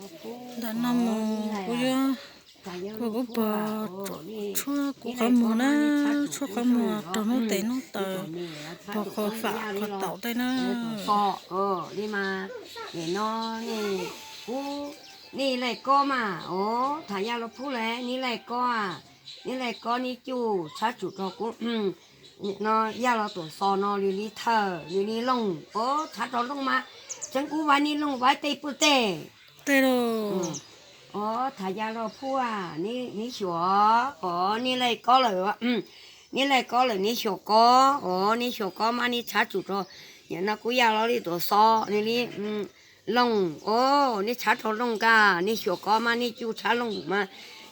Ntawm no mus kuv yuav, kuv, kuv pog tshuab kuv qhov muag na, tshuab qhov muag raug hnub tes hnub taw, pog qhov fam qhov taum tej na. Li mas, no, kuv, nej laij kob mas, o, tham yaj los pub lawm, nej laij kob, nej laij kob nej cuj tshav tsum rau kuv, no, yaj los tuam xos no li li thawj li li looj, o, tshav rau looj mas, tseev kuv vaiv nej looj vaiv tej puj tej. Tej los, o, tham yaj los pub, nej xyuas, o, nej laij kob lawm, nej laij kob lawm nej xyuas kob, o, nej xyuas kob mas nej tshav tsum rau, nim no kuv yaj los li tuam xos li li looj, o, nej tshav rau looj kag, nej xyuas kob mas nej cuj tshav looj mas,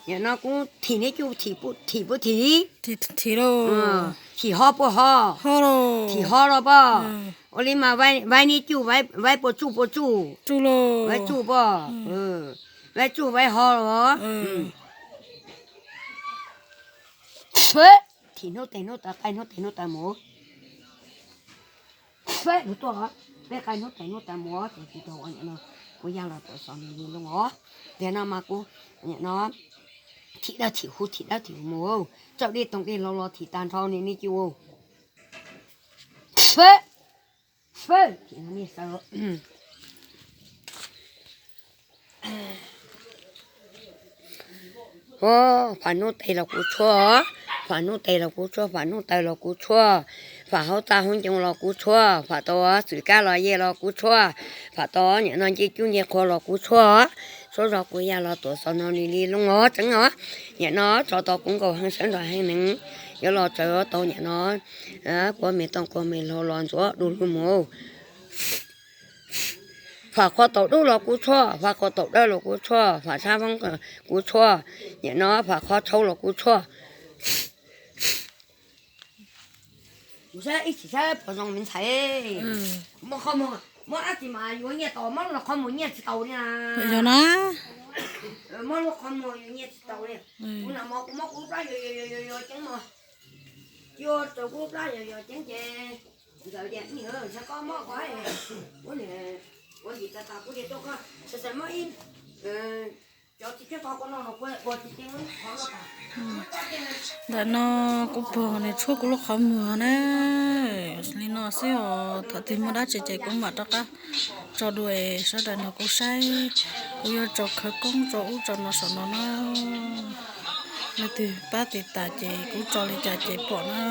nim no kuv thim nej cuj thim puj thim, thim ho puj ho, thim ho los pog, ua li mas vaiv nej cuj vaiv puas tsuj puas tsuj, vaiv tsuj pog, vaiv tsuj vaiv ho los. Thim hnub tes hnub taw, qaij hnub tes hnub taw mus. Peb lug tuaj, peb qaij hnub tes hnub taw mus, ces tsis tau ua nim no, kuv yaj los tuam xos nws li looj os. Tiam no mas kuv nim no thim dawb thim huv thim dawb thim huv mus, tsaus dej toog dej hlau los thim tag nrho ni nej cuj. Pham hnub tes los kuv tshuaj, pham hnub tes los kuv tshuaj, pham hnub taw los kuv tshuaj, pham hauv txaj hauv ncoo los kuv tshuaj, pham tau xwm kab los yej los kuv tshuaj, pham tau nim no ncej cub ncej qhua los kuv tshuaj. Suab zog kuv yaj los tuam xos no li li looj os tseev os. Nim no tso tau kuv nkaus heev sawv nrog heev neeg, yuav los tsaws tau nim no kua me tooj kua me hlau los ntxuav du lug mus. Pham qhov taum dub los kuv tshuaj, pham qhov taum dawb los kuv tshuaj, pham tshab voob kuv tshuaj, nim no pham qhov tshauv los kuv tshuaj. Kuv saib ib chim saib puas zoo me ntxhais. Muab qhov muag, muab dab tsi mas yuav nyiaj tau, muab lub qhov muag nyiaj tsis tau li na. Yog na. Muab lub qhov muag yuav nyiaj tsis tau li. Kuv nag hmo kuv muab kuv plab yuav yuav yuav yuav ceeb mog. Yuav rau kuv plab yuav yuav ceeb ces ntxawm tias, ntxhais koj muab kuv, kuv niam, kuv yim tas tas kuv tias tuaj koj, txhais muab ib, cov txiv tshiab tau koj no los kuv ua tsis ceeb qhov no tas. Ntawm no kuv pog nws tshuab kuv lub qhov muag na. Li no xwb os, thaum twg muaj dab tsi ces kuv mam rov qab tso dua sawv daws nrog kuv saib. Kuv yuav tso khawv koob tso ub tso no saum no na. Leej twg pab tiv tas ces kuv tso li cas ces pom na.